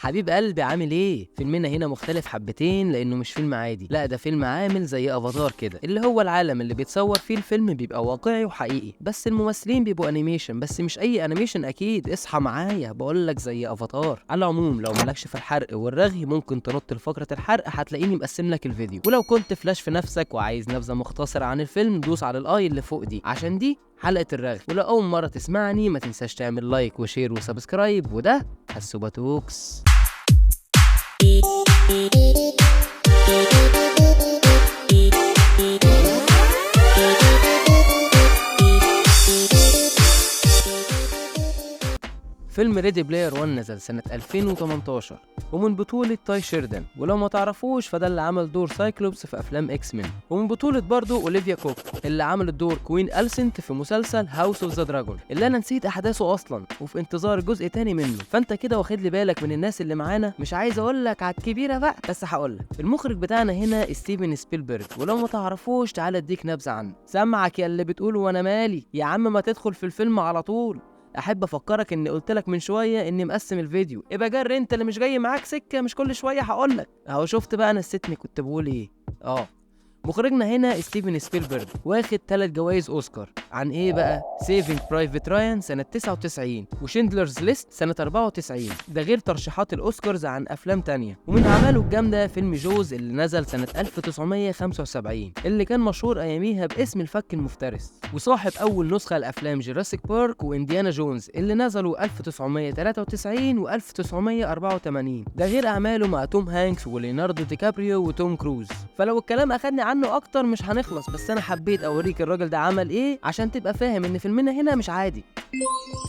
حبيب قلبي عامل ايه؟ فيلمنا هنا مختلف حبتين لانه مش فيلم عادي، لا ده فيلم عامل زي افاتار كده، اللي هو العالم اللي بيتصور فيه الفيلم بيبقى واقعي وحقيقي، بس الممثلين بيبقوا animation، بس مش اي animation اكيد. اصحى معايا، بقول لك زي افاتار. على العموم لو مالكش في الحرق والرغي ممكن تنط لفقره الحرق، هتلاقيني مقسم لك الفيديو. ولو كنت فلاش في نفسك وعايز نبذه مختصره عن الفيلم دوس على ال i اللي فوق دي عشان دي حلقة الرغي. ولو اول مرة تسمعني ما تنساش تعمل like و share و subscribe، وده حسوبة توكس. فيلم Ready Player 1 نزل سنة 2018 ومن بطولة تاي شيردن، ولو ما تعرفوش فده اللي عمل دور سايكلوبس في أفلام إكس مان، ومن بطولة برضو أوليفيا كوك اللي عملت دور Queen ألسنت في مسلسل House of the Dragon اللي أنا نسيت أحداثه أصلا وفي انتظار جزء تاني منه. فأنت كده واخد لي بالك من الناس اللي معانا، مش عايز أقول لك على الكبيرة بقى بس هقول لك. المخرج بتاعنا هنا ستيفن سبيلبرج، ولو ما تعرفوش تعالى اديك نبذة عنه. سامعك يا اللي بتقول وأنا مالي يا عم، ما تدخل في الفيلم على طول. احب افكرك اني قلت لك من شوية اني مقسم الفيديو، ابقى جر انت اللي مش جاي معاك سكة، مش كل شوية هقول لك. اهو شفت بقى نسيتني كنت بقول ايه. مخرجنا هنا ستيفن سبيلبرج واخد 3 جوائز اوسكار عن ايه بقى؟ Saving Private Ryan سنة 99 و Schindler's List سنة 94، ده غير ترشيحات الاوسكارز عن افلام تانية. ومن اعماله الجامدة فيلم Jaws اللي نزل سنة 1975 اللي كان مشهور اياميها باسم الفك المفترس، وصاحب اول نسخه لافلام Jurassic Park وانديانا جونز اللي نزلوا 1993 و 1984، ده غير اعماله مع توم هانكس وليوناردو دي كابريو وتوم كروز. فلو الكلام اخدني عنه اكتر مش هنخلص، بس انا حبيت اوريك الراجل ده عمل ايه عشان تبقى فاهم ان فيلمنا هنا مش عادي.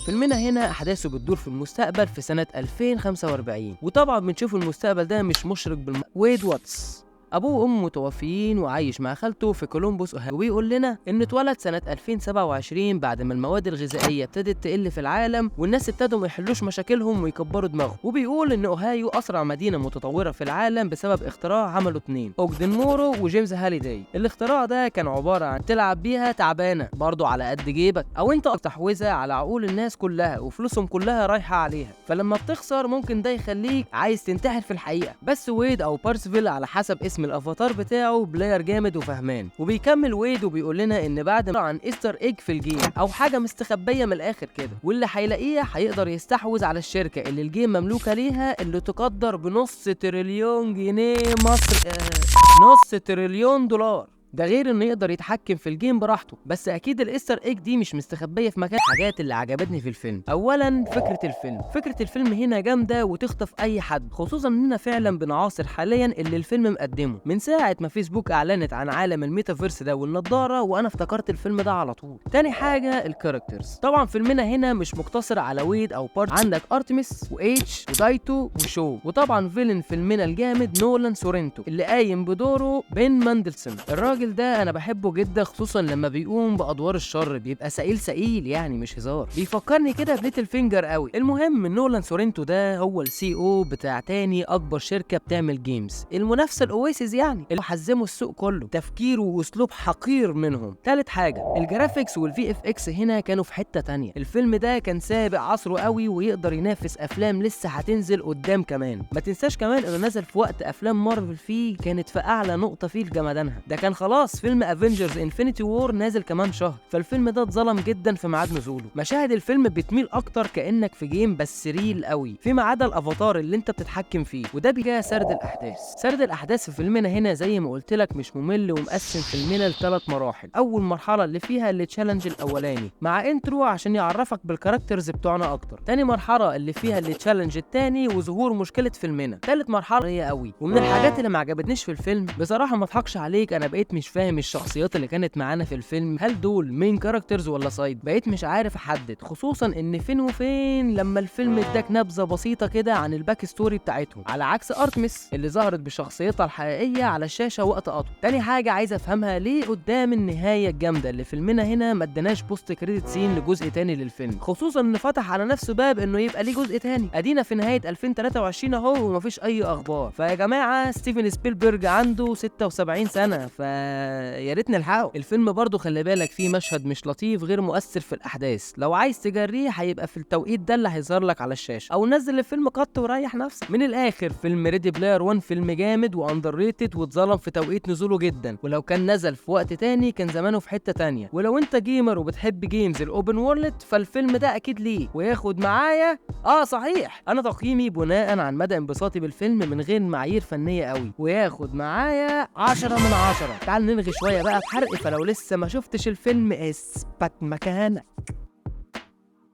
فيلمنا هنا احداثه بتدور في المستقبل في سنة 2045، وطبعا بنشوف المستقبل ده مش مشرق ويد واتس ابوه وامه متوفيين وعايش مع خالته في كولومبوس اوهايو، وبيقول لنا انه اتولد سنة 2027 بعد ما المواد الغذائية ابتدت تقل في العالم والناس ابتدوا ما يحلوش مشاكلهم ويكبروا دماغهم. وبيقول ان اوهايو اسرع مدينة متطورة في العالم بسبب اختراع عمله 2، اوجدن مورو وجيمس هاليداي. الاختراع ده كان عبارة عن تلعب بيها تعبانة برضه على قد جيبك، او انت تحوزها على عقول الناس كلها وفلوسهم كلها رايحة عليها، فلما بتخسر ممكن ده يخليك عايز تنتحر في الحقيقة. بس ويد او بارسفيل على حسب اسم الافاتار بتاعه player جامد وفهمان. وبيكمل ويد وبيقول لنا ان بعد ما عن Easter egg في ال game او حاجة مستخبيه من الاخر كده، واللي هيلاقيها هيقدر يستحوذ على الشركة اللي ال game مملوكة ليها اللي تقدر ب500 تريليون جنيه مصر، 0.5 تريليون دولار، ده غير انه يقدر يتحكم في ال game براحته. بس اكيد ال Easter egg دي مش مستخبيه في مكان. الحاجات اللي عجبتني في الفيلم، اولا فكرة الفيلم. فكرة الفيلم هنا جامدة وتخطف اي حد، خصوصا اننا فعلا بنعاصر حاليا اللي الفيلم مقدمه من ساعة ما فيسبوك اعلنت عن عالم الميتافيرس ده والنضاره، وانا افتكرت الفيلم ده على طول. تاني حاجة ال characters. طبعا فيلمنا هنا مش مقتصر على ويد او بارت، عندك ارتمس واتش ودايتو وشو، وطبعا villain فيلمنا الجامد نولان سورينتو اللي قايم بدوره بن ماندلسون. الراجل ده انا بحبه جدا، خصوصا لما بيقوم بادوار الشر بيبقى سئيل سئيل يعني مش هزار، بيفكرني كده بليتل فينجر قوي. المهم نولان سورينتو ده هو ال CEO بتاع تاني اكبر شركة بتعمل games، المنافسة الاويسز يعني، اللي حزموا السوق كله، تفكير واسلوب حقير منهم. تالت حاجة ال graphics وال VFX هنا كانوا في حتة تانية. الفيلم ده كان سابق عصره قوي ويقدر ينافس افلام لسه هتنزل قدام كمان. ما تنساش كمان انه نزل في وقت افلام مارفل فيه كانت في اعلى نقطة فيه لجمدانها، ده كان خلاص فيلم Avengers Infinity War نازل كمان شهر، فالفيلم ده اتظلم جدا في ميعاد نزوله. مشاهد الفيلم بتميل اكتر كانك في game بس real قوي، فيما عدا الافاتار اللي انت بتتحكم فيه، وده بيجي سرد الاحداث. سرد الاحداث في فيلمنا هنا زي ما قلت لك مش ممل، ومقسم فيلمنا ل3 مراحل. اول مرحلة اللي فيها ال challenge الاولاني مع intro عشان يعرفك بال characters بتوعنا اكتر. تاني مرحلة اللي فيها ال challenge التاني وظهور مشكلة فيلمنا. تالت مرحلة هي قوي. ومن الحاجات اللي ما عجبتنيش في الفيلم بصراحة ما اضحكش عليك، انا بقيت مش فاهم الشخصيات اللي كانت معانا في الفيلم، هل دول main characters ولا side؟ بقيت مش عارف احدد، خصوصا ان فين وفين لما الفيلم اداك نبذه بسيطة كده عن ال back story بتاعتهم، على عكس ارتمس اللي ظهرت بشخصيتها الحقيقية على الشاشة وقت اطول. تاني حاجة عايز افهمها، ليه قدام النهاية الجامدة اللي فيلمنا هنا ما اداناش post credit scene لجزء تاني للفيلم، خصوصا انه فتح على نفسه باب انه يبقى ليه جزء تاني. ادينا في نهاية 2023 اهو ومفيش اي اخبار. فيا جماعة ستيفن سبيلبرج عنده 76 سنة، فيا ريت نلحقه. الفيلم برضو خلي بالك فيه مشهد مش لطيف غير مؤثر في الاحداث، لو عايز تجريه هيبقى في التوقيت ده اللي هيظهر لك على الشاشة، او نزل الفيلم cut وريح نفسك. من الاخر فيلم Ready Player 1 فيلم جامد و underrated واتظلم في توقيت نزوله جدا، ولو كان نزل في وقت تاني كان زمانه في حتة تانية. ولو انت gamer وبتحب games ال open world فالفيلم ده اكيد ليه وياخد معايا. صحيح، انا تقييمي بناء عن مدى انبساطي بالفيلم من غير معايير فنية قوي، وياخد معايا 10 من 10. تعال نلغي شوية بقى في حرق، فلو لسه ما شفتش الفيلم اثبت مكانك.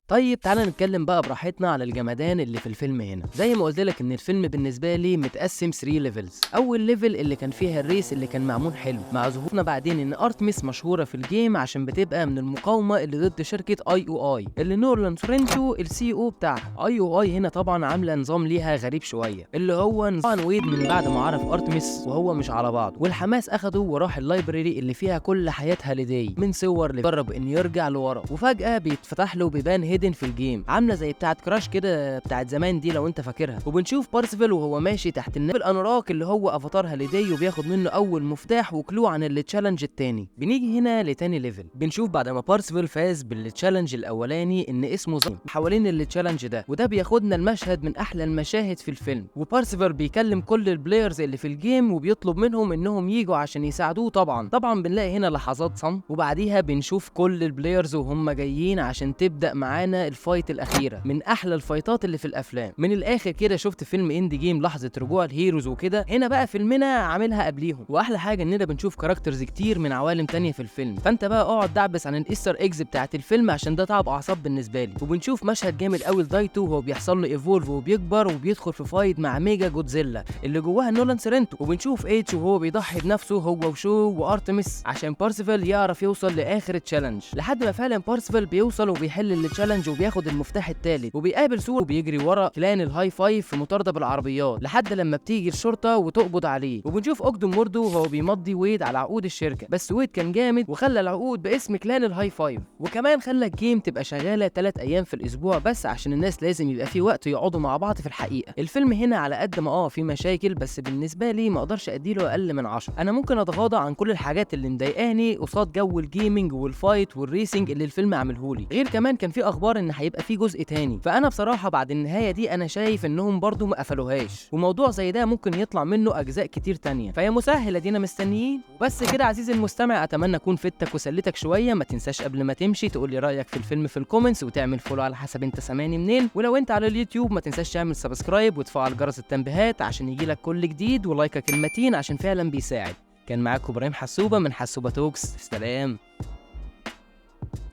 طيب تعالى نتكلم بقى براحتنا على الجمدان اللي في الفيلم هنا. زي ما قلت لك ان الفيلم بالنسبة لي متقسم 3 levels. اول level اللي كان فيها ال race اللي كان معمول حلو، مع ظهورنا بعدين ان ارتميس مشهورة في ال game عشان بتبقى من المقاومة اللي ضد شركة IOI اللي نولان سورينتو ال CEO بتاعها. IOI هنا طبعا عامله نظام ليها غريب شوية، اللي هو نظام ويد من بعد ما عرف ارتميس وهو مش على بعضه، والحماس اخده وراح ال library اللي فيها كل حياة هاليداي من صور اللي جرب انه يرجع لورا، وفجاة بيتفتح له بيبان hidden في ال game عامله زي بتاعه كراش كده بتاعه زمان دي لو انت فاكرها. وبنشوف بارسيفال وهو ماشي تحت النبل الانوراك اللي هو افاتار هاليداي، وبياخد منه اول مفتاح و clue عن ال challenge التاني. بنيجي هنا لتاني level، بنشوف بعد ما بارسيفال فاز بال challenge الاولاني ان اسمه زين حوالين ال challenge ده، وده بياخدنا المشهد من احلى المشاهد في الفيلم. وبارسيفال بيكلم كل ال players اللي في ال game وبيطلب منهم انهم يجوا عشان يساعدوه. طبعا بنلاقي هنا لحظات صمت، وبعديها بنشوف كل ال players وهم جايين عشان تبدا معانا ال fight الاخيرة من احلى ال fight ات اللي في الافلام. من الاخر كده شفت فيلم Endgame لحظة رجوع ال heroes وكده، هنا بقى فيلمنا عاملها قبليهم. واحلى حاجة اننا بنشوف characters كتير من عوالم تانية في الفيلم، فانت بقى اقعد دعبس عن ال Easter eggs بتاعت الفيلم عشان ده تعب اعصاب بالنسبة لي. وبنشوف مشهد جامد قوي لدايتو وهو بيحصل له evolve وبيكبر وبيدخل في fight مع ميجا جودزيلا اللي جواها نولان سورينتو. وبنشوف اتش وهو بيضحي بنفسه هو وشو وارتمس عشان بارسيفال يعرف يوصل لاخر challenge، لحد ما فعلا بارسيفال بيوصل وبيحل ال challenge وبياخد المفتاح الثالث، وبيقابل سور وبيجري ورا clan ال High Five في مطاردة بالعربيات لحد لما بتيجي الشرطة وتقبض عليه. وبنشوف اوكدن موردو وهو بيمضي ويد على عقود الشركة، بس ويد كان جامد وخلى العقود باسم clan ال High Five، وكمان خلى ال game تبقى شغالة 3 ايام في الاسبوع بس عشان الناس لازم يبقى في وقت يقعدوا مع بعض في الحقيقة. الفيلم هنا على قد ما في مشاكل، بس بالنسبة لي ما اقدرش اديله اقل من 10. انا ممكن اتغاضى عن كل الحاجات اللي مضايقاني قصاد جو ال gaming وال fight وال racing اللي الفيلم عاملهولي. غير كمان كان في اخبار ان هيبقى في جزء تاني، فانا بصراحة بعد النهاية دي انا شايف انهم برضو ما قفلوهاش، وموضوع زي ده ممكن يطلع منه اجزاء كتير تانية، فيا مسهل ادينا مستنيين. وبس كده عزيزي المستمع، اتمنى اكون فدتك وسليتك شوية. ما تنساش قبل ما تمشي تقول لي رايك في الفيلم في ال comments، وتعمل follow على حسب انت سامعني منين، ولو انت على اليوتيوب ما تنساش تعمل subscribe وتفعل جرس التنبيهات عشان يجيلك كل جديد، و like ك المتين عشان فعلا بيساعد. كان معاكم ابراهيم حسوبه من حسوبه Talks، سلام.